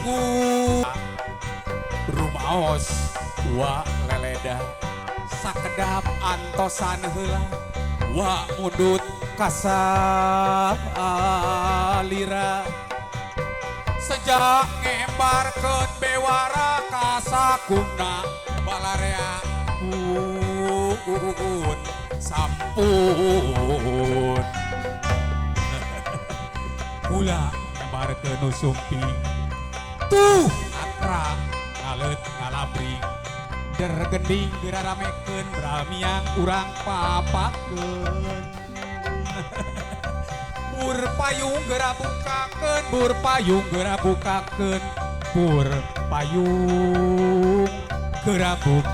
Ngu rumaos wa leleda sakedap antosan heula wa mundut kasalira sejak ngembarkeun bewara kasakuna balarea pun sampun kula ngembarkeun nu sumping tuh atra ngaleut ngalabring der gending geraramekeun bramiang urang papakeun bur payung geura bukakeun bur payung geura bukakeun bur payung geura bukakeun.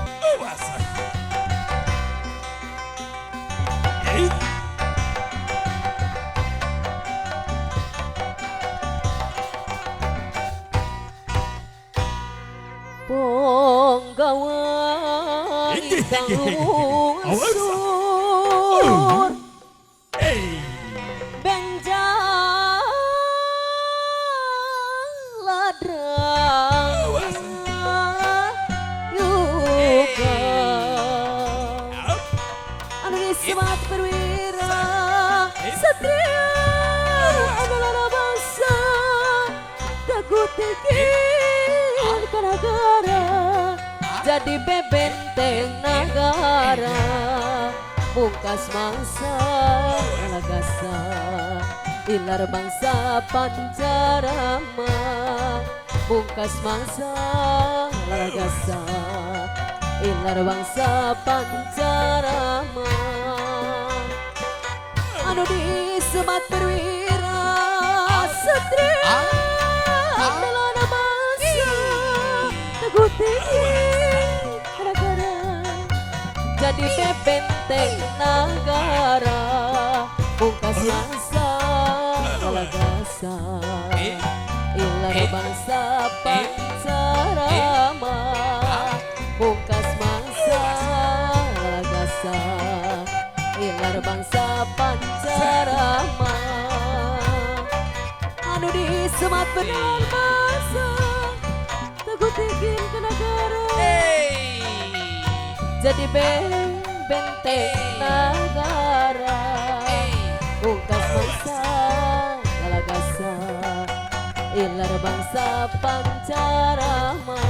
Ponggawa ingkang unsur benja ladrang yuga anu disemat perwira satria adalah bangsa teguh tinggi negara jadi bebenteng negara pungkas mangsa lagasa ilar bangsa pancarama pungkas mangsa lagasa ilar bangsa pancarama anu disemat perwira satria adalah bangsa teguh tinggi negara jadi bebenteng negara pungkas mangsa lagasa ilar bangsa pancarama pungkas mangsa lagasa ilar bangsa pancarama anu disemat benar masa teguh tinggi ke negara jadi benteng negara pungkas mangsa lalagasa ilar bangsa pancarama.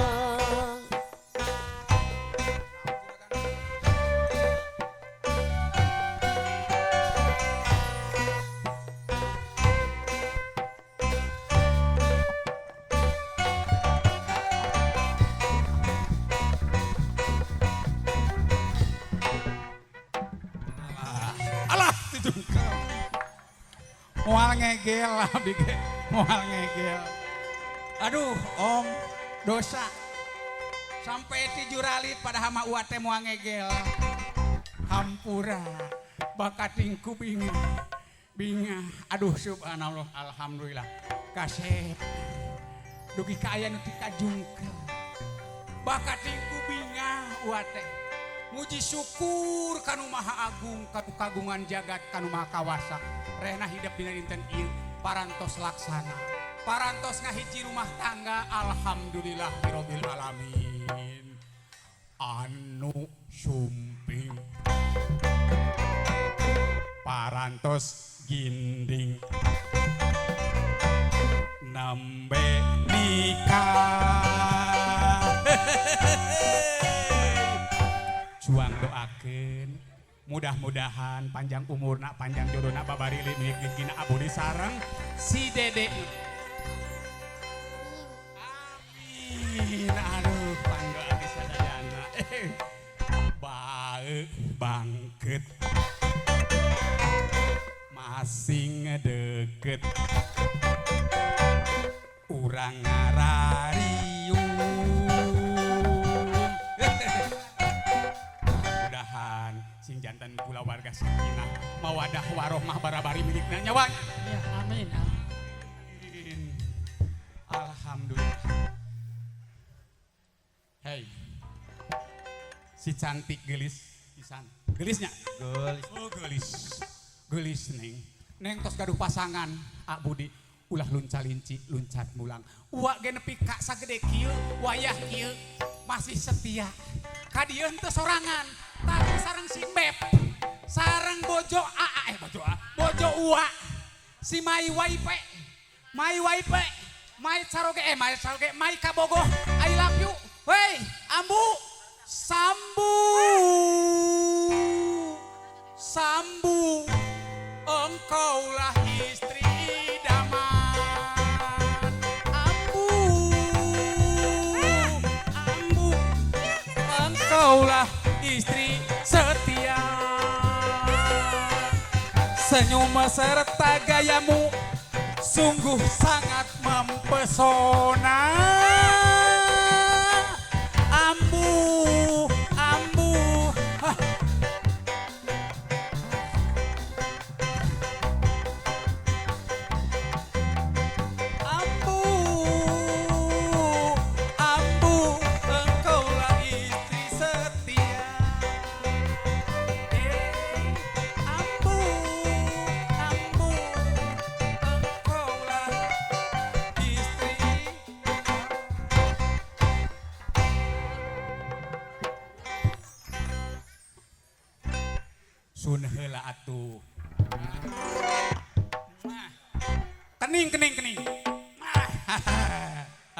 Moal ngegel abdi ge, moal ngegel. Aduh, Om, dosa. Sampai ti juralit padahal mah uat teh moal ngegel. Hampura, bakatingku bingah. Bingah. Aduh, subhanallah, alhamdulillah. Kasep. Dugi ka aya nu ti kajungkel. Bakatingku bingah uat teh. Muji syukur kanu Maha Agung, kanu kagungan jagat, kanu Maha Kawasa. Rehna hidup dina dinten ieu parantos laksana. Parantos ngahiji rumah tangga, alhamdulillahirabbil alamin. Anu sumping parantos ginding nembe nikah. Juang doakeun mudah-mudahan panjang umurna, panjang jodohna, babari milik dina abudi sareng si Dede. Amin. Aduh, pangdoa sadayana. Bae bangket masing deket urang ngarariung. Mudahan sing jantan kulawarga sakinah mawadah warohmah barabari milikna nyawa. Ya, amin. Amin. Alhamdulillah. Hei. Si cantik gelis pisan. Gelisnya? Gelis. Oh, gelis. Gelis neng. Neng tos gaduh pasangan, A Budi. Ulah lunca-linci, luncat mulang. Uwa ge nepi ka sagede kieu, wayah kieu masih setia. Ka dieu henteu sorangan, tapi sareng si Beb. Sareng bojo aa bojo a, bojo uwa. Si Mai Waipe. Mai Waipe. Mai Caroge Mai Caroge, Mai Kabogoh. I love you. Wey, ambu. Sambu. Sambu. Engkaulah istri idaman. Ambu. Ambu. Engkaulah istri setia. Senyum serta gayamu sungguh sangat mempesona. Ambu, ambu. Hah. Ambu, ambu, engkaulah istri setia. Ambu, ambu, engkaulah istri. Sun heula atuh. Nah. Kening kening kening. Nah.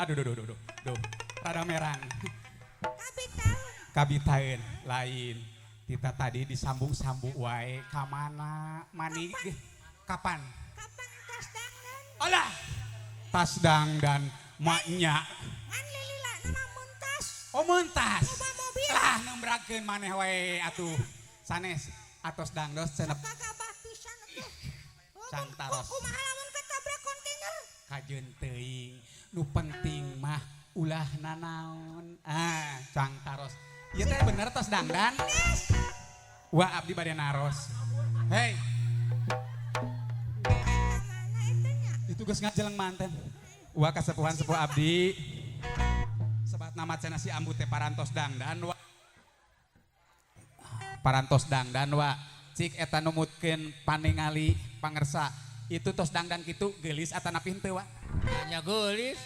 Aduh duh duh duh duh. Duh, rada merang. Kabitaeun lain. Kita tadi disambung-sambung wae ka mana? Mani kapan? Kapan tas dangdan? Alah. Tas dangdan maknya. Ngan lilila nama mentas. Oh mentas. Loba mobil. Lah nembrakeun maneh wae atuh. Sanes atos dangdos cenep Kagabah pisan atuh. Cang taros. Kumaha lamun ketabrak kontainer? Kajeun teuing. Nu penting mah ulah nanaon. Ah, cang taros. Ieu teh bener tos dangdan? Wah, abdi bade naros. Hei, Mana eta nya? itu geus ngajeleng manten. Wah kasepuhan sepuh abdi. Sebat nama cenah si ambu teh parantos dangdan wa. Parantos dangdan wa. Cik eta numutkeun paningali pangersa. Itu tos dangdan kitu geulis atanapi henteu wa. Nya geulis.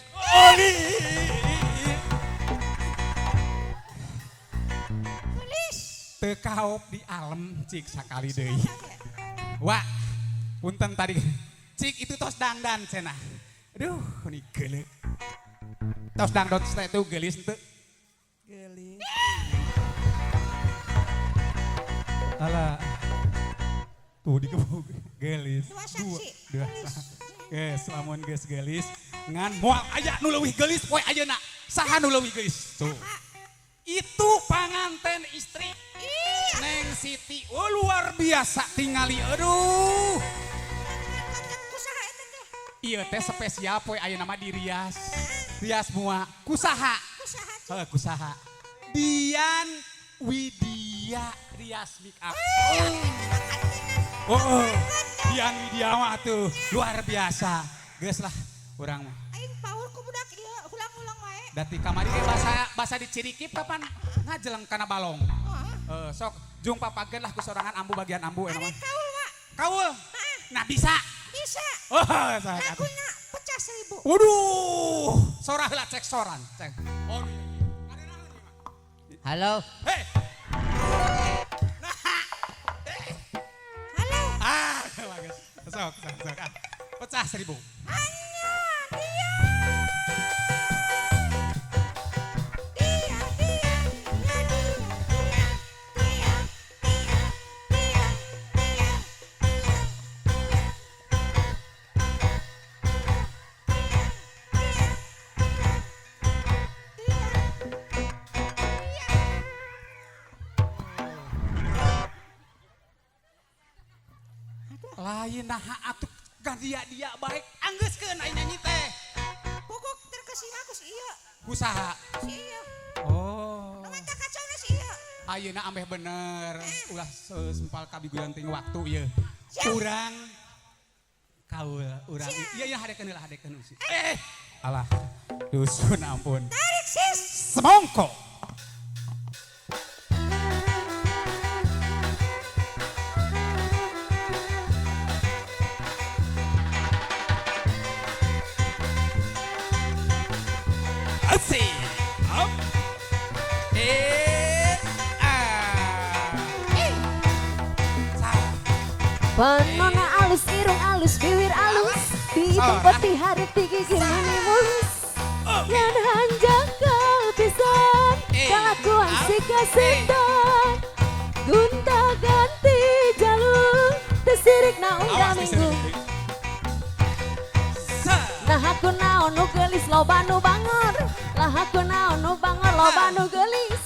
Gelis. Teu kaop di alem cik sakali deui. Wa, punten tadi. Cik itu tos dangdan cenah. Aduh, ini geuleuh. Tos dangdot teh itu geulis henteu. Geulis. Alah. Tuh digebuk geulis. Dua saksi. Dua. Geulis. Geus lamun geus geulis ngan moal aya nu leuwih geulis poe ayeuna. Saha nu leuwih geulis? Tuh. Itu panganten istri. Iya. Neng Siti, oh luar biasa tingali. Aduh. Kusaha eta teh? Ieu teh spesial poe ayeuna mah dirias. Rias mua. Kusaha? Kusaha cik? Heuh, kusaha. Dian Widya Rias make up. Oh, oh. Dian Widya mah atuh luar biasa. Geus lah urang mah. Aing power ku budak ieu ulang-ulang wae. Dati kamari ge basa dicirikip kapan ngajeleng kana balong. Heeh. Sok jung papageun lah ku sorangan ambu bagian ambu eta Are mah. kaul wa. Kaul. Nah bisa. Bisa. Oh, saya atuh. Laguna pecah 1000. Waduh, sorah lah cek soran, cek. Oh, Halo. hei. Halo. Ah, bagus. Sok, sok, sok. Ah, pecah 1000. Hanya dia. Dia, dia, dia, dia, dia, dia, dia, dia, dia, Lain nah atuh gadia dia baik anggeuskeun aing nyanyi teh. Pokok terkesima ku si ieu. Kusaha? Si ieu. Oh. Nu mata kacau si ieu. Ayeuna ambeh bener ulah sempal kabiguyan ting waktu ieu. Siap. Urang kaul urang. Siap. Iya iya hadekeun heula hadekeun usi. Eh, alah. Dusun ampun. Tarik sis. Semongko. Panona alus, irung alus, bibir alus, pitung peti hareup ti gigir mani mulus. Ngan hanjakal pisan, kalakuan si kasetan. Gonta ganti jalur, teu sirik na unggal minggu. Nah aku naon nu geulis loba nu bangor, lah aku naon nu bangor loba nu geulis.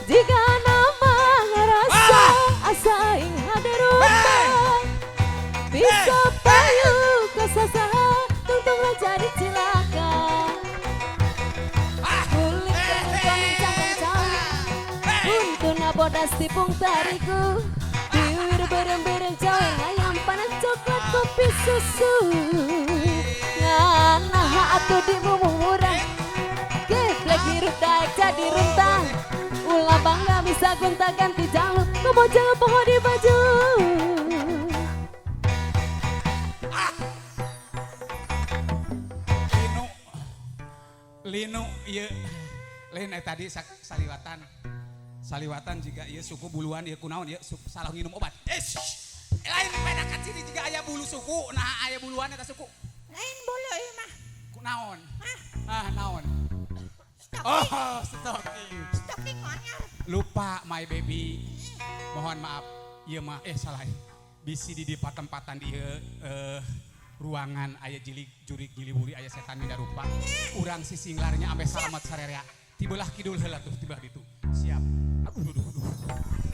Jika nama ngerasa asa ing haderupa, bisa payu kasasaha tungtunglah jadi cilaka. Kulit koneng cangkang cawi, buntuna bodas tipung tarigu, bibir berem-berem cawe ayam panas coklat kopi susu. Nah atuh di murah, geblek hirup daek jadi runtah. Ulah bangga bisa gonta ganti jalur, komo jangan poho di baju. Linu, linu, iya, lain tadi saliwatan, saliwatan juga iya suku buluan iya kunaon iya salah nginum obat. Lain pedakan sini juga aya bulu suku, nah aya buluan eta suku. Lain bulu ieu mah. Kunaon? Hah? Ah, naon? Stocking. Oh, stocking. Stocking anyar. Lupa my baby. Mohon maaf. Ieu mah salah. Bisi di patempatan di ruangan aya jilik jurik jiliburi aya setan rupa. Urang sisinglarnya ambe salamet sarerea. Tibelah kidul heula tuh tibelah ditu. Siap. Aduh aduh aduh.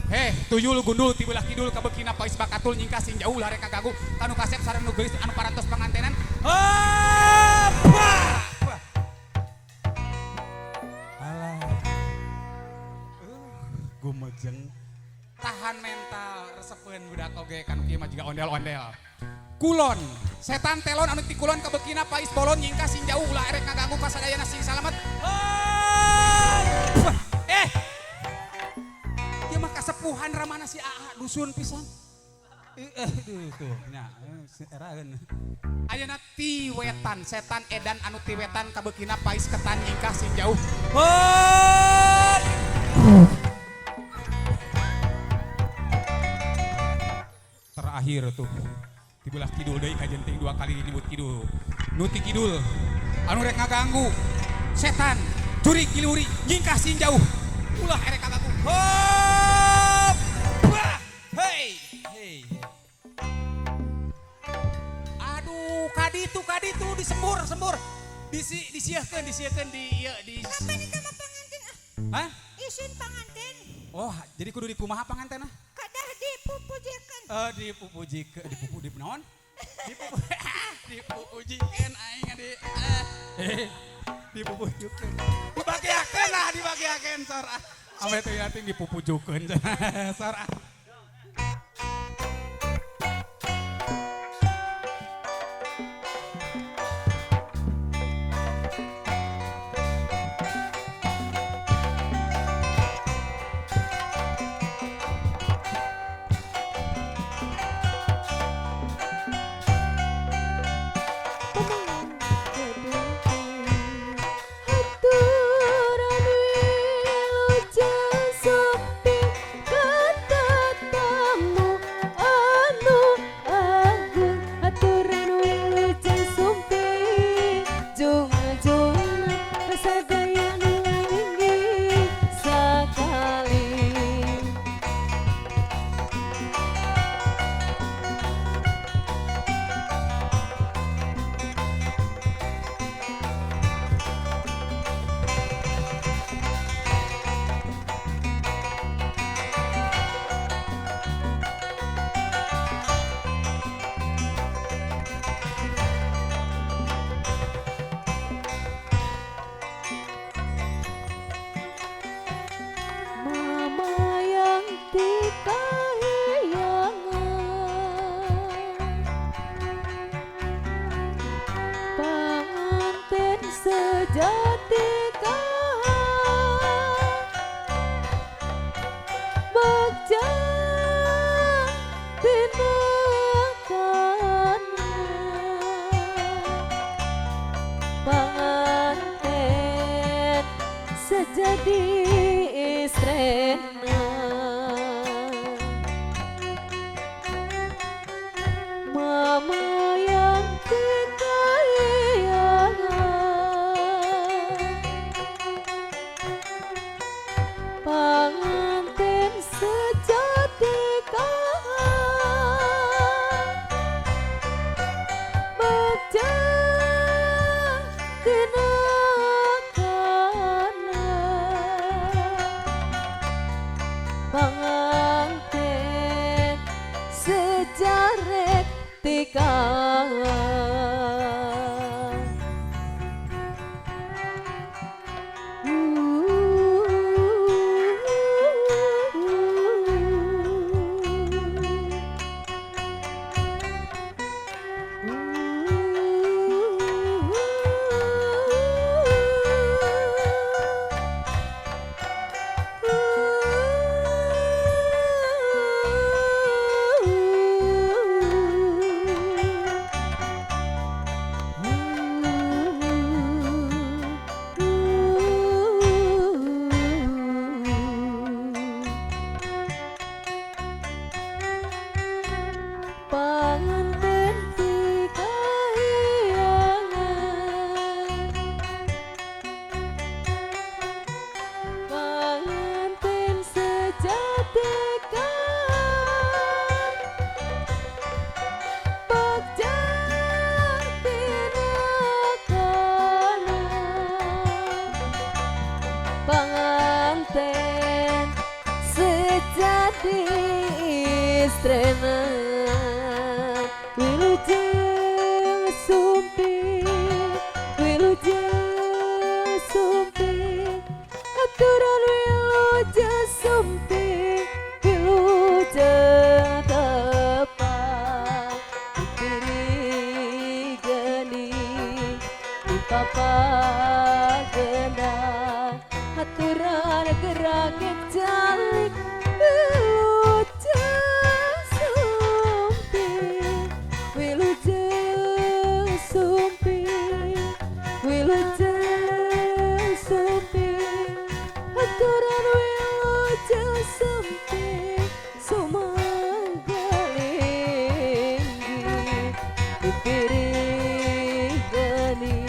Heh, tuyul gundul tibelah kidul kabekina pais bakatul nyingkah sing jauh lare kagagu kanu kasep sareng nu geulis anu parantos pangantenan. Hoppa! Alah. Gumejeng. Tahan mental resepeun budak oge kanu kieu mah jiga ondel-ondel. Kulon, setan telon anu ti kulon kabekina pais bolon nyingkah sing jauh ulah erek ngaganggu kasadayana sing salamet. Hoppa! Ieu mah kasepuhan ramana si AA dusun pisan. Tuh nya eraeun. Ayeuna ti wetan setan edan anu ti wetan kabekina pais ketan nyingkah sing jauh. Hop! Terakhir tuh tibelah kidul deui kajenting dua kali disebut kidul. Nu ti kidul anu rek ngaganggu setan jurig giluri nyingkah sing jauh. Ulah erek kaganggu. Hop! Hey, hey. Aduh, kaditu disembur, sembur. Disieukeun, disiekeun di ieu di. Kapan itu mah panganten ah? Hah? Isin panganten. Oh, jadi kudu dikumaha panganten ah? Kadah dipupujikeun. Dipupujikeun, dipupu di naon? Dipupu dipupujikeun aing di dipupujukeun. Dibagiakeun lah, dibagiakeun sor ah. Ame teh yating dipupujukeun sor ah. Aturan wilujeng sumping kata Panganten sejati bagja tina kana. Panganten sejarek tikang. Panganten ti kahyangan, panganten sejati kan bagja tina kana. Panganten sejati istrena. Wilujeng sumping, wilujeng sumping, aturan wilujeng sumping, wilujeng tepang. Dipiri geni, dipapagena, aturan gerak jalik. Wilujeng sumping, wilujeng sumping, wilujeng sumping, aturan wilujeng sumping, sumangga linggih, dipiri geni,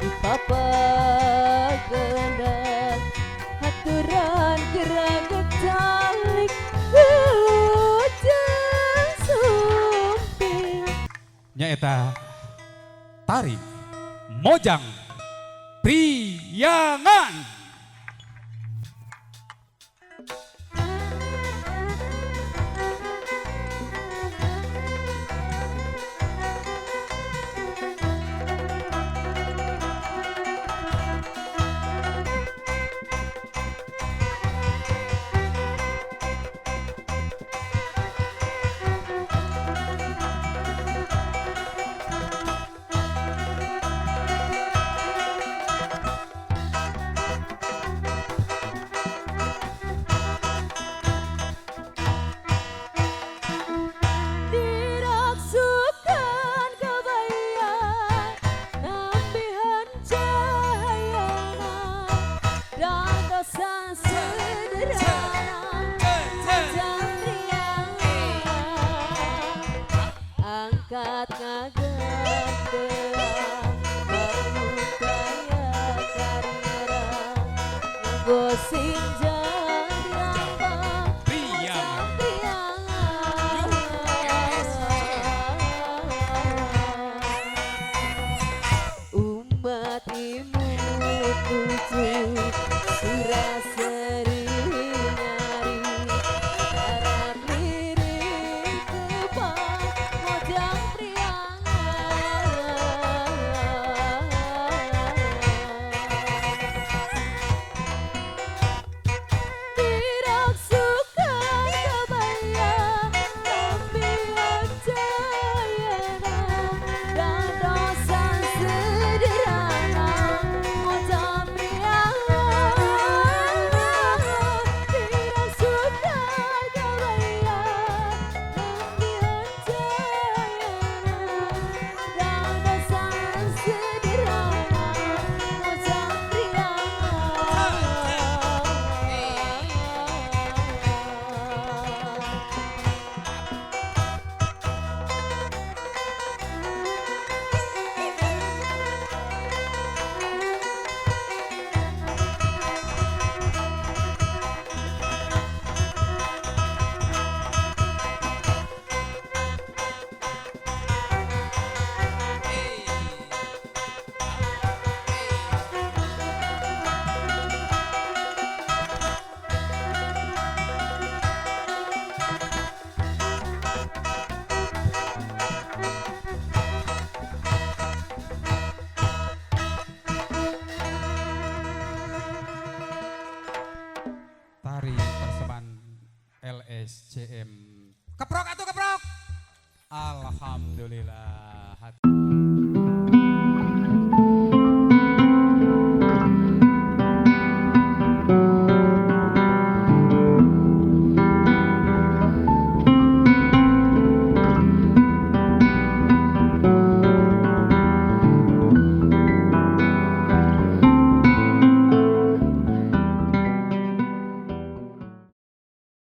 dipapagena, aturan gerak jalik. Wilujeng sumping. Nyaeta tari Mojang Priangan. Diraksukan kabaya, nambihan cahayana, dantosan sederhana, Mojang Priangan. Angkat ngagendeang, bangun kaya karira, nganggo sinjang dirambang, Mojang Priangan. Umat imut nuju suraseri ngarira. Tari persembahan LSCM. Keprok atuh keprok. Alhamdulillah.